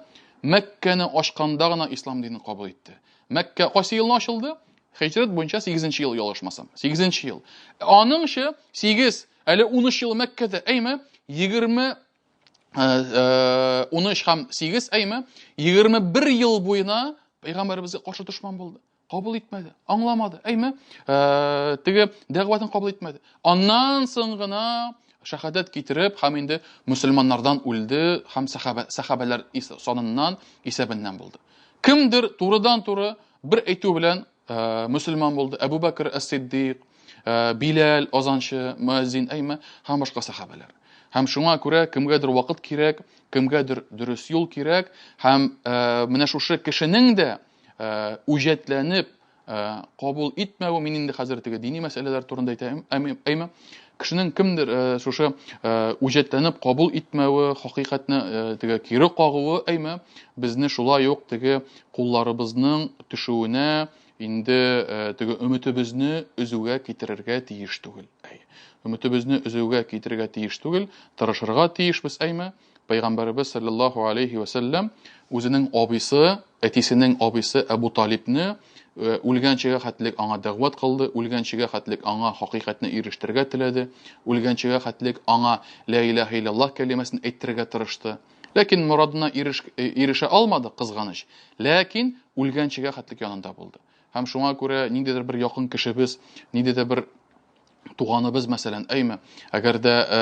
Мәккәне ачканда гына ислам динен кабул итте. Мәккә кайсы елны ачылды? Хиҗрәт буенча 8 ел ялгышмасам. 8 ел. Аныңчы 8, әле 13 ел Мәккәдә, әйме, 20 13 һәм 8, әйме, 21 ел буена пәйгамбәребезгә каршы дошман булды. Кабул итмәде, аңламады, әйме, э, теге дәгъватын кабул итмәде. Аннан соң гына шәһадәт китереп һәм инде мөселманнардан үлде һәм сәхабә, сәхабәләр саныннан, исәбеннән булды. Кемдер турыдан-туры бер әйтү белән э, мөселман булды. Әбу Бәкр әс-Сиддик, э, Биләл азанчы, мөәззин әйме һәм башка сәхабәләр. Һәм шуңа күрә кемгәдер вакыт кирәк, кемгәдер дөрес юл кирәк һәм э, менә шушы кешенең дә э, үҗәтләнеп Э, кабул итмәве, мин инде хәзер теге дини мәсьәләләр турында әйтәм, әйме, кешенең кемдер э, шушы э, үҗәтләнеп кабул итмәве, хакыйкатьне теге кире кагуы, әйме, безне шулай ук теге кулларыбызның төшүенә, инде теге өметебезне өзүгә китерергә тиеш түгел. Әй. Өметебезне өзүгә китерергә тиеш түгел, тырышырга тиешбез, әйме. Пәйгамбәребез саллаллаһу алейхи ва сәлләм үзенең абыйсы, әтисенең абыйсы Әбу Талибны э, үлгәнчегә хәтлек аңа дәгъват кылды, үлгәнчегә хәтлек аңа хакыйкатьне ирештерергә теләде, үлгәнчегә хәтлек аңа ла илаһа иллаллаһ кәлимәсен әйттерергә тырышты. Ләкин морадына иреш, э, ирешә алмады, кызганыч. Ләкин үлгәнчегә хәтлек янында булды. Һәм шуңа күрә ниндидер бер якын кешебез, ниндидер бер туганыбыз, мәсәлән, әйме, әгәр дә э,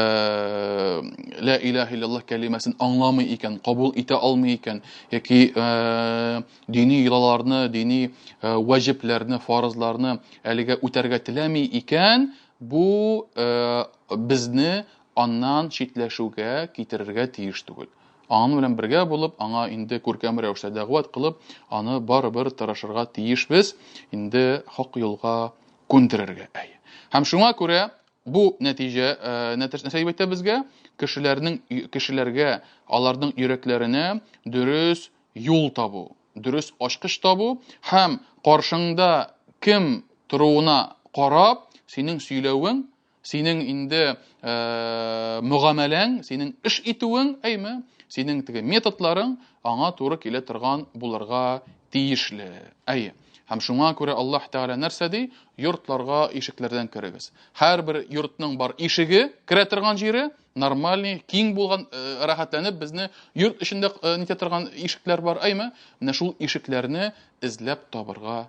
ла илаһа иллаллаһ кәлимәсен аңламый икән, кабул итә алмый икән, яки э, дини йолаларны, дини э, ваҗибләрне, фарызларны әлегә үтәргә теләми икән, бу э, безне аннан читләшүгә китерергә тиеш түгел. Аның белән бергә булып, аңа инде күркәм рәвештә дәгъват кылып, аны барыбер тырышырга тиешбез, инде хак юлга күндерергә. Әй. Һәм шуңа күрә бу нәтиҗә э, нәрсә дип әйтә безгә? Кешеләрнең кешеләргә, аларның йөрәкләренә дөрес юл табу, дөрес ачкыч табу һәм каршыңда кем торуына карап, синең сөйләвең Синең инде э, мөгамәләң, синең эш итүең, әйме, синең теге методларың аңа туры килә торган булырга тиешле. Әйе. Һәм шуңа күрә Аллаһ Тәгалә нәрсә ди? Йортларга ишекләрдән керегез. Һәрбер йортның бар ишеге, керә торган җире, нормальный, киң булган, э, рәхәтләнеп безне йорт эчендә э, нитә торган ишекләр бар, әйме? Менә шул ишекләрне эзләп табырга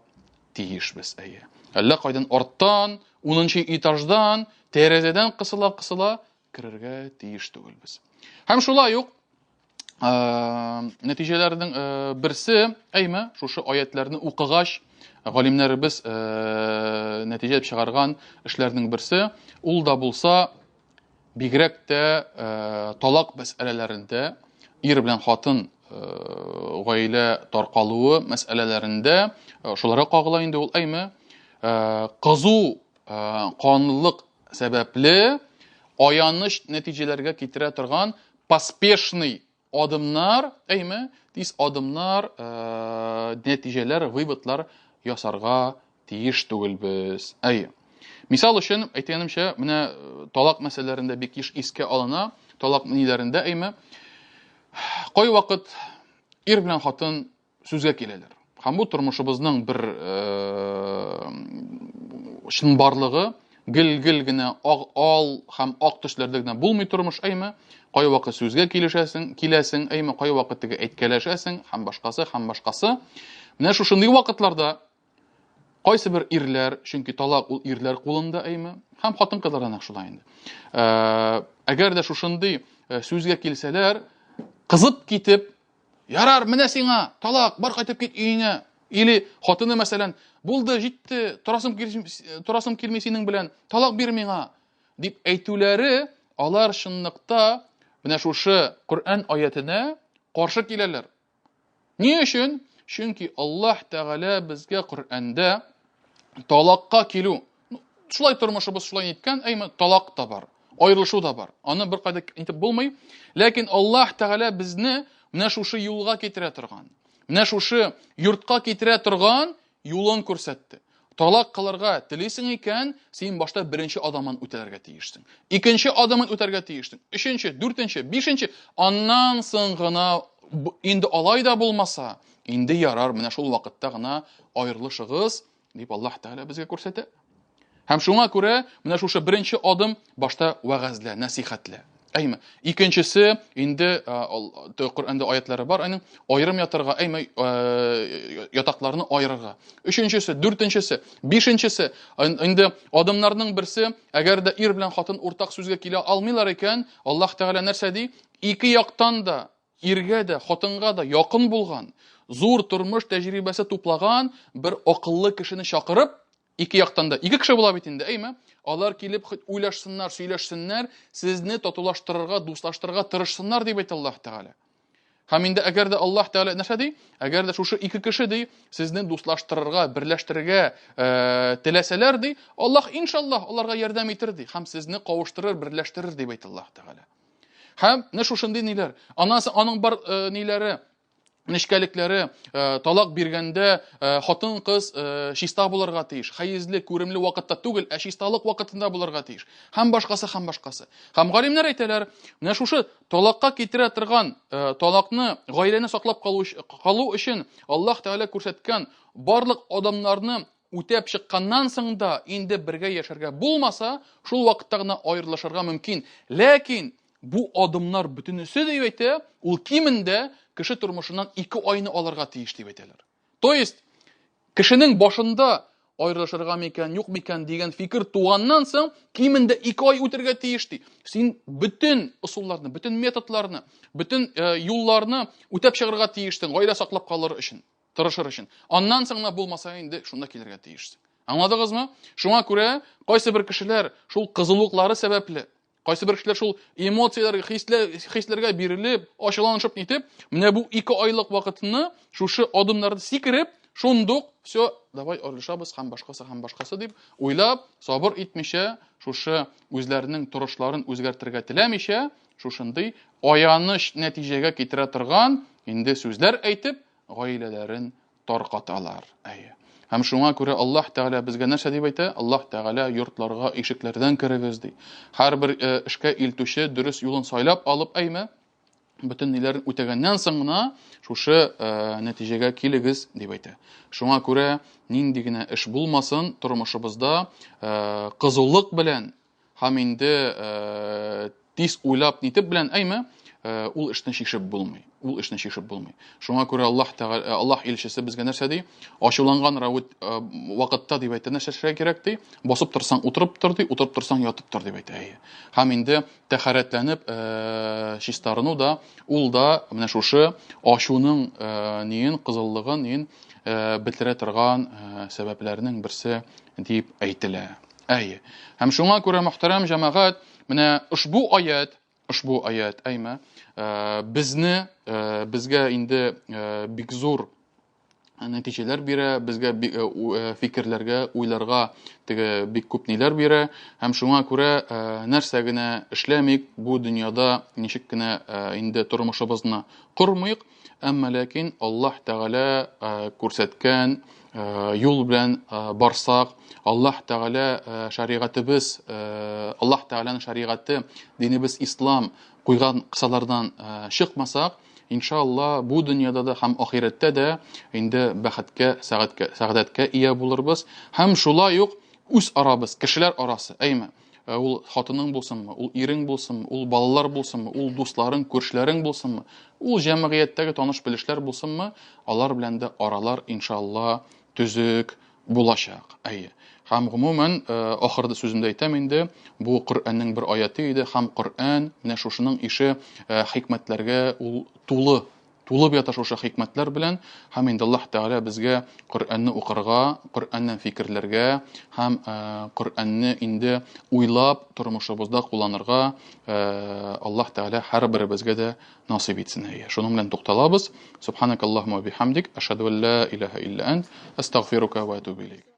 тиешбез, әйе. Әллә кайдан арттан, унынчы этаждан, тәрәзәдән кысыла-кысыла керергә тиеш түгелбез. Һәм шулай ук э, нәтиҗәләрнең э, берсе, әйме, шушы аятларны укыгач, галимнәребез э, нәтиҗә чыгарган эшләрнең берсе, ул да булса Бигрәк тә талак мәсьәләләрендә, ир белән хатын гаилә таркалуы мәсьәләләрендә шуларга кагыла инде ул, әйме, кызу канлылык сәбәпле аяныч нәтиҗәләргә китерә торган поспешный Адымнар, әйме, тиз адымнар, э, нәтиҗәләр, выводлар ясарга тиеш түгелбез. Әйе. Мисал өчен, әйткәнемчә, менә э, талак мәсьәләләрендә бик еш искә алына, талак ниләрендә, әйме, кайвакыт ир белән хатын сүзгә киләләр. Һәм бу тормышыбызның бер э, чынбарлыгы, гел-гел генә ак, ал һәм ак төсләрдә генә булмый тормыш, әйме? Кайвакыт сүзгә килешәсең, киләсең, әйме? Кайвакыт теге әйткәләшәсең һәм башкасы, һәм башкасы. Менә шушындый вакытларда кайсы бер ирләр, чөнки талак ул ирләр кулында, әйме? Һәм хатын-кызлар да нәкъ шулай инде. Э, әгәр дә шушындый э, сүзгә килсәләр, кызып китеп, Ярар, менә сиңа талак, бар кайтып кит өеңә. Или хатыны мәсәлән, булды, җитте, торасым торасым килми синең белән, талак бир миңа, дип әйтүләре, алар чынлыкта менә шушы Коръән аятенә каршы киләләр. Ни өчен? Чөнки Аллаһ Тәгалә безгә Коръәндә талакка килү, шулай тормышыбыз шулай иткән, әйме, талак та бар, аерылышу да бар. Аны бер кайда итеп булмый. Ләкин Аллаһ Тәгалә безне менә шушы юлга китерә торган, менә шушы йортка китерә торган юлын күрсәтте. Талак кылырга телисең икән, син башта беренче адымын үтәргә тиешсең. Икенче адымын үтәргә тиешсең. Өченче, дүртенче, бишенче, аннан соң гына инде алай да булмаса, инде ярар, менә шул вакытта гына аерылышыгыз, дип Аллаһ Тәгалә безгә күрсәтә. Һәм шуңа күрә менә шушы беренче адым башта вәгазьлә, нәсихәтлә. Әйме. Икенчесе, инде Коръәндә аятлары бар, аның аерым ятарга, әйме, ятакларны аерырга. Өченчесе, дүртенчесе, бишенчесе, инде адымнарның берсе, әгәр дә ир белән хатын уртак сүзгә килә алмыйлар икән, Аллаһ Тәгалә нәрсә ди? Ике яктан да иргә дә, хатынга да якын булган, зур тормыш тәҗрибәсе туплаган бер акыллы кешене чакырып, ике яктан да, ике кеше була бит инде, әйме? Алар килеп хоть уйлашсыннар, сөйләшсеннәр, сезне татулаштырырга, дуслаштырырга тырышсыннар дип әйтә Аллаһ Тәгалә. Һәм инде әгәр дә Аллаһ Тәгалә нәрсә ди? Әгәр дә шушы ике кеше ди, сезне дуслаштырырга, берләштерергә э, теләсәләр ди, Аллаһ иншаллаһ аларга ярдәм итер ди һәм сезне кавыштырыр, берләштерер дип әйтә Аллаһ Тәгалә. Һәм менә шушындый ниләр. Аннан соң аның бар э, ниләре, нечкәлекләре, э, талак биргәндә э, хатын-кыз э, чиста булырга тиеш. Хәезле, күремле вакытта түгел, ә чисталык вакытында булырга тиеш. Һәм башкасы, һәм башкасы. Һәм галимнәр әйтәләр, менә шушы талакка китерә торган талакны, гаиләне саклап калу, калу өчен Аллаһ Тәгалә күрсәткән барлык адымнарны үтәп чыкканнан соң да инде бергә яшәргә булмаса, шул вакытта гына аерылышырга мөмкин. Ләкин бу адымнар бөтенесе дип әйтә, ул кимендә кеше тормышыннан 2 айны алырга тиеш дип әйтәләр. То есть, кешенең башында аерылышырга микән, юк микән дигән фикер туганнан соң, кимендә 2 ай үтергә тиеш ди. Син бөтен ысулларны, бөтен методларны, бөтен э, юлларны үтәп чыгарга тиешсең, гаилә саклап калыр өчен. Тырышыр өчен. Аннан соң гына булмаса инде шунда килергә тиешсең. Аңладыгызмы? Шуңа күрә кайсы бер кешеләр шул кызулыклары сәбәпле, кайсы бер кешеләр шул эмоцияләргә, хисләр, хисләргә бирелеп, ачуланышып нитеп, менә бу ике айлык вакытны шушы адымнарны сикереп, шундук все, давай аралашабыз һәм башкасы һәм башкасы дип уйлап, сабыр итмичә, шушы үзләренең торышларын үзгәртергә теләмичә, шушындый аяныч нәтиҗәгә китерә торган инде сүзләр әйтеп, гаиләләрен таркаталар. Әйе. Һәм шуңа күрә Аллаһ Тәгалә безгә нәрсә дип әйтә? Аллаһ Тәгалә йортларга ишекләрдән керегез ди. Һәрбер э, эшкә илтүче дөрес юлын сайлап алып, әйме, бөтен ниләрен үтәгәннән соң гына шушы э, нәтиҗәгә килегез дип әйтә. Шуңа күрә нинди генә эш булмасын, тормышыбызда э, кызулык белән Һәм инде э, тиз уйлап нитеп белән әйме, э, ул эшне чишеп булмый. Ул эшне чишеп булмый. Шуңа күрә Аллаһ Тәгалә, э, Аллаһ илчесе безгә нәрсә ди? Ачуланган рәвет э, вакытта дип әйтә, нәрсә эшләргә кирәк ди? Басып торсаң утырып тор ди, утырып торсаң ятып тор дип әйтә. Әйе. Һәм инде тәһарәтләнеп э, чистарыну да, ул да менә шушы ачуның э, ниен, кызыллыгын, ниен э, бетерә торган э, сәбәпләрнең берсе дип әйтелә. Әйе. Һәм шуңа күрә, мөхтәрәм җәмәгать, менә ошбу аят, ошбу аят, әйме, э, безне, э, безгә инде э, бик зур нәтиҗәләр бирә, безгә фикерләргә, уйларга теге бик күп ниләр бирә. Һәм шуңа күрә нәрсә генә эшләмик, бу дөньяда ничек кенә инде тормышыбызны кормыйк, Әмма ләкин Аллаһ Тәгалә күрсәткән юл белән барсак, Аллаһ Тәгалә шәригатебез, Аллаһ Тәгаләнең шәригате, динебез ислам куйган кысалардан чыкмасак, иншалла, бу дөньяда да һәм ахирәттә дә инде бәхеткә, сәгатькә, сәгадәткә ия булырбыз. Һәм шулай ук үз арабыз, кешеләр арасы, әйме? Ә ул хатының булсынмы, ул ирең булсынмы, ул балалар булсынмы, ул дусларың, күршеләрең булсынмы, ул җәмгыятьтәге таныш-белешләр булсынмы, алар белән дә аралар, иншалла, төзек булачак. Әйе. Һәм гомумән, э, ахырда сүземдә әйтәм инде, бу Коръәннең бер аяты иде, һәм Коръән менә шушының ише э, хикмәтләргә ул тулы Тулып ята шушы хикмәтләр белән, һәм инде Аллаһ Тәгалә безгә Коръәнне укырга, Коръәннән фикерләргә һәм э, Коръәнне инде уйлап тормышыбызда кулланырга э, Аллаһ Тәгалә һәрберебезгә дә насыйп итсен. Әйе. Шуның белән тукталабыз. Субханакаллаһумма бихамдик, ашһаду ан ла илаһа илля ант, астагфирука ва атубу илейк.